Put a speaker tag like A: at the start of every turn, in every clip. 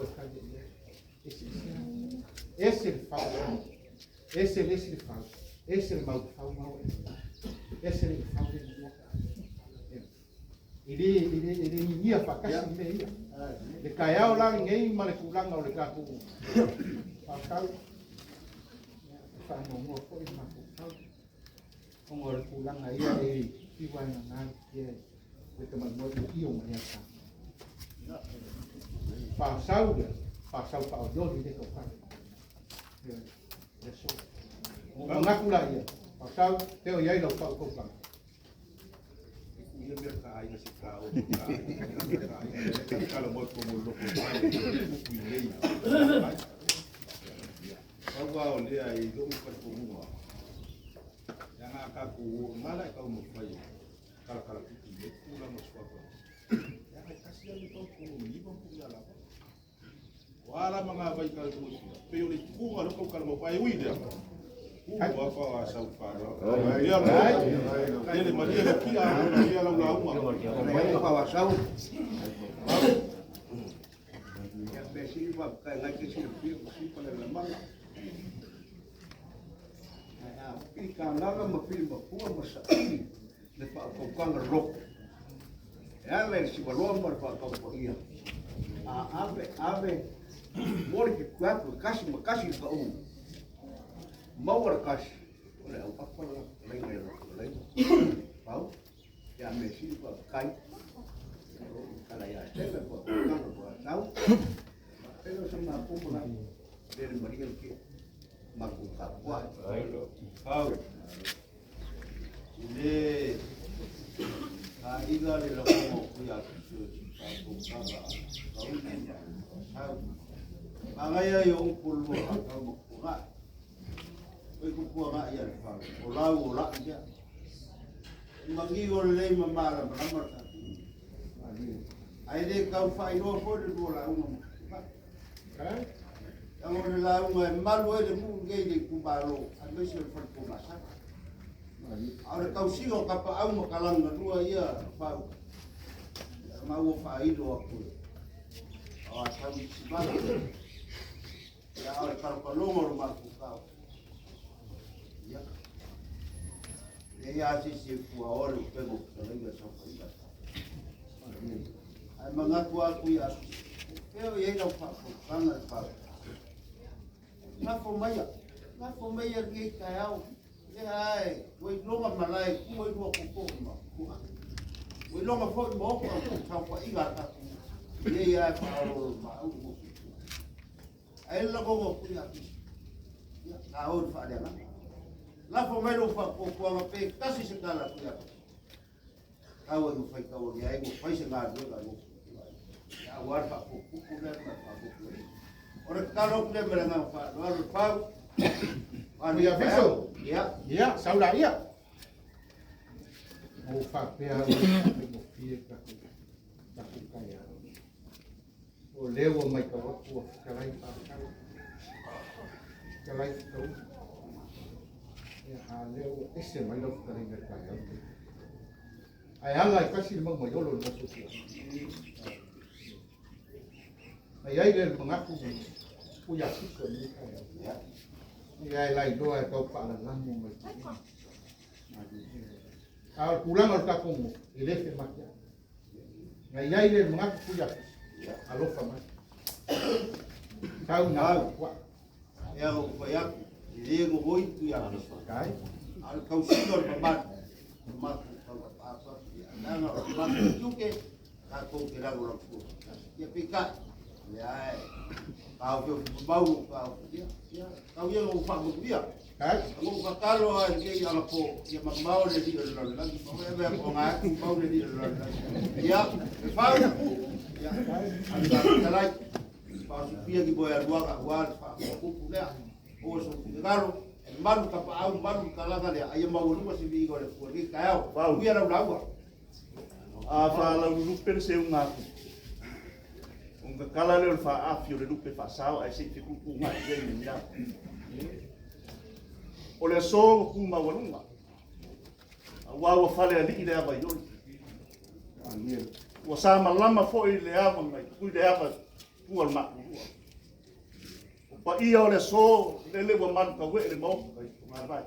A: e tali i ai. Eseese lava. Ese le fau ese le isi le fau, ese le mau fau mau e. Ese le fau le mua. E le e le e le ninia faatasi mea ia. Le taeao la lenei ma le tulaga o le tatou faatau. E faanoanoa foi le mafaufau. Ona o le tulaga ia e fiu ai na ia le tamaimai io mai ia ta. Faasau le, faasau faaolioli le taufai. Le aso. O manatu la ia, faasau, teo i ai lau faautautaga.
B: Ia mea ka aiga se ka o ka aiga ka aiga ka la mo ko mo loko mai ku i nei. Pau a o lea i lou talitonuga, ia nga tatou o ngala e taumafai e kalakalapiti i nei tulaga o suafa. Ia ngai tasi lava le tau tonu i niva ma mea lava. O a la ma ngā vai kala mo sia. Pe o le tuga lo kau kala mo pai ui lea. Ku wa pa wa sau pa lo. Ia lo. Ele malia le kia ia lau launga.
C: Mai pa wa sau. Ia pe si pa kai ngai ke si pi si pa le lamanga. Ai a pi ka nganga ma pi ma pua ma sa i le pa ko kanga roko. E ala le siwaloa ma le whaakaupa'ia. A ave, ave, mo le ke kuaku kasi ma kasi ka u. Maua le kasi, o le au apa la, laina e loko laina. Pau, ia me sili pa kai. Kala ia tele pa kanga pa tau. Pero sa ma pumu la, le maria ke ma ku ka kwa.
B: Pau. I le aiga le lafoga o kuia atu tatou kava kauli sau. Magaia i o upu lua whakau ma kupunga. Oi kupua ngā ia le whau. O lau o lai ia. Mangi o le lei ma malama lama le tatou. Ai le kau whairoa foi le lua launga ma kupunga. Ang o le lauga e malu ai le nuu nei le itumalo aemaise o le fale tuamasala. A o le tausiga o tapaau ma kalaugalua ia fau ma ua faailo atu e o a sau i Simala. Ia a o le palopaloga o le matou tao. Ia. Leai a se isi e fuaoa le upega o fetalaiga i saofaiga. Ae manatu atu ia pea o i ai lau faafogafoga le fau. Lafo maia, lafo maia lenei taeao. Lea ae, ua iloga malae ku ai lua koko ma kua. Ua iloga foi ma oka o saofaiga a tatou. Nei ae faaololo ma au mo Ae le lagoga o kuia atu. Ia, a o le faaleagaga. Lafo mai lou faapuapuaga pe tasi se tala kuia atu. Tau ai ua fai tau agi ai ua fai se galuega i Ia aua le faapupupu lea ma le faapupu ai. O le tatalo atu lea ma le agaga faaaloalo le pau.
A: Ia fiso.
C: Ia.
A: Ia, sau la ia. O faapea au faigofie tatou tatou taeao. O lea ua matau atu ua fetalai faatau. Fetalai fetaui. Ia, a lea ua ese mai lau fetalaiga i le taeao lenei. Ae ala i tasi le mau maiolo i le matou tua. Na i ai lea le manatu ui afiso i lenei taeao. Ia e lailoa e tau faalalamo mai. A o le tulaga o le tatou nuu, e le femateai. Na i ai le manatu pui atu, alofa mai. Tau na kua.
B: Ea o fai atu, le gogoi pui atu.
A: Kai.
B: A le tausiga o le mamalu, o matou tau apa, ia, leaga o le matou tiute, tatou te lagolago. Ia peitai, ia e, taofiofi mamau o taofi, ia, ia, tau ia ua faamanuia.
A: Kai.
B: Ua tatalo lava i lenei anapo ia mamao le alii o le lalolagi. Ma ua ave atu aga atu mau le alii o le lalolagi. Ia, e fau. Ia, alu la fetalai. Faasufia ki moe aluaga aua le faakupu lea. Ua so finagalo, e malu tapaau, malu talaga lea, aia maualuga se viiga o le Atua i lenei taeao.
D: Fau.
B: Uia lau lauga.
D: A faalaululupe le seuga atu. Ona tatala lea o le faaafi o le lupe faasao ae se i fetuutuunai i ai le mea. O le aso ua tu maualuga, aua ua falealii le ava i oi. Ua samalama foi le ava mai, ui le ava Pua o le makulua. O paia o le aso, lele ua malu tauee le maota i Togavai.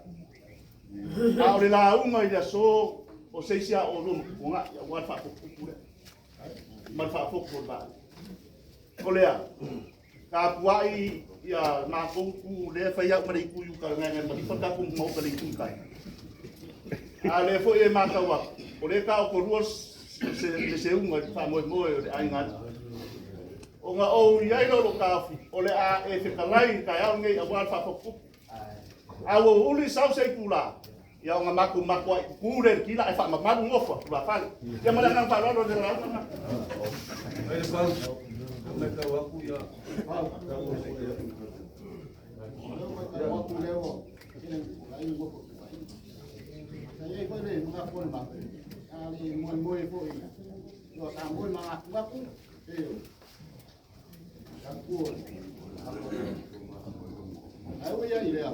D: A o le lauga i le aso, o se isi a oulua ma tupuagai, aua le faafotutupu lea. Ma le faafotu o le vaalele. O lea, tapuai ia matou tu lea e fai au ma le itu i uta e malifa le tatou maota i le itu i tai. A o lea foi e matau atu, o lea e taotolua le seuga i le faamoemoe o le aiga alii. Ona ou i ai lea o lou taofi, o le a e fetalai i le taeao lenei aua le faafotutupu. A ua uli sau se itula, ia ona matou matuai tutu lea i le tila ae faamamalu nofo a tulafale. Ia ma le agaga faaaloalo o le lauga lena.
B: Mai le pau, matau atu ia.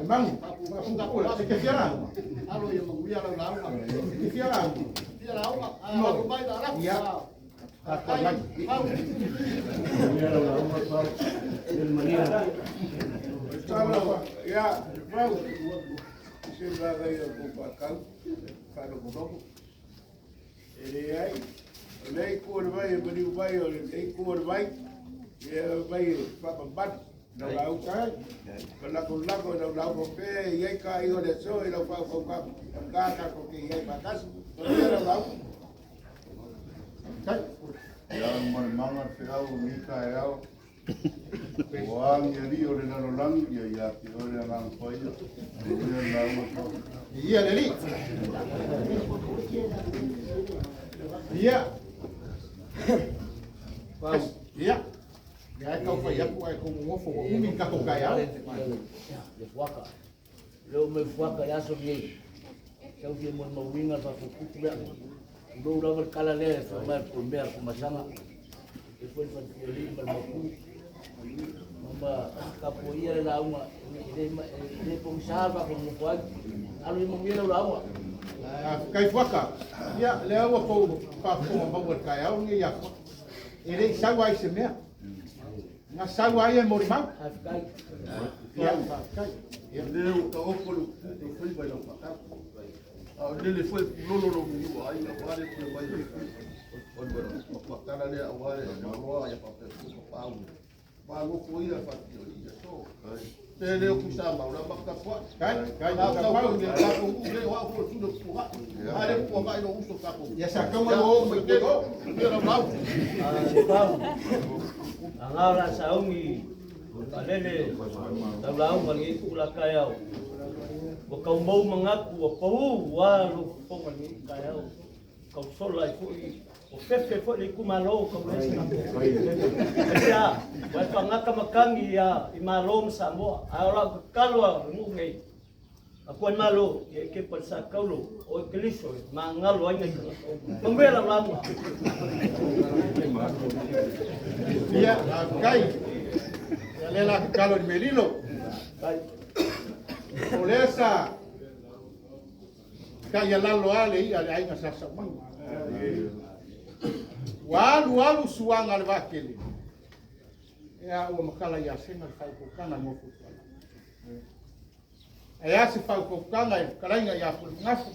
A: Mangu, e te fia lauga? E te fia lauga? Ia, tapuai mai.
C: Ia, pau, se vagai o kou whakau, whanoko. E leai, o lei ku o le vai e maniu mai o le ku o le vai, ia vai e whapamanu, lau lau kai, ka lako lako lau lau ko pe, i ka i o le so i lau whau kau ka, ka ka ko ke i ai whakasi, o ia lau lau.
A: Kai.
B: Ia ma le manga te au o ni ka e au. O angi ali o le lalolangi, ia ia te o le angang paia. Ia lau ma
A: Ia le alii. Ia. Ia. Ia e tau fai atu ae tou nonofo ua umi le tatou taeao.
E: Le fuaka. Leo me fuaka le aso nei. Sau fia mo mauinga fa fukuku lea. Lou lava le kala lea e fa mai ko mea ko masanga. E foi fa tioli ma le mapu. Mama ka po ia le lauga e le po sa fa ko mo ai. Alo i mo ia le lauga.
A: Kai fuaka. Ia, lea ua tou faafofoga maua i le taeao lenei ia Fuaka. E le i sau ai se mea. Na sau ai e molimau.
E: Faafetai.
A: Ia, faafetai. Ia.
B: Le o ta oko le kuku fai mai lau whakau. A o lele foi pulolo lo mu ai a wale pule mai o le pakala le a wale na roa ia pa pe ku pa u. Pa lo ko ia fa ti o ia so. Te le o kusa ma ora maka kwa.
A: Kai, kai,
B: Ta
A: ka
B: ta
A: pau.
B: ko ni ta ko u le wa ko tu le ku ha. A le ku ga ilo uso ka ko.
A: Ia sa kaua o mai te o.
B: Ia lau lau.
E: Pau. Anga la saungi alele tau lauga le ku la kaiao. Ua kaumau mangaku ua pau ua lo fofoga lenei taeao. Kau sola ai foi o fefe foi le itumalo kau le sina. Aisea, ua e faagata makangi ia i Malo ma Samoa. Ae o lau tatalo a le nuu nei. Akua i Malo, ia ike pa le sa kaulo o e Keriso e magalo ai nai tagata uma. Manuia lau lauga.
A: Ia, kai. Ia le la tatalo i le melilo.
E: Kai.
A: O lea sa taialalo lava le i'a a le aiga sa saumaga. Ua alu alu suaga a le vaatele. Ia ua matala ia Sega le faaukautaga nofo tuala. Ae a se faaukautaga i le fetalaiga ia Pulefugafu.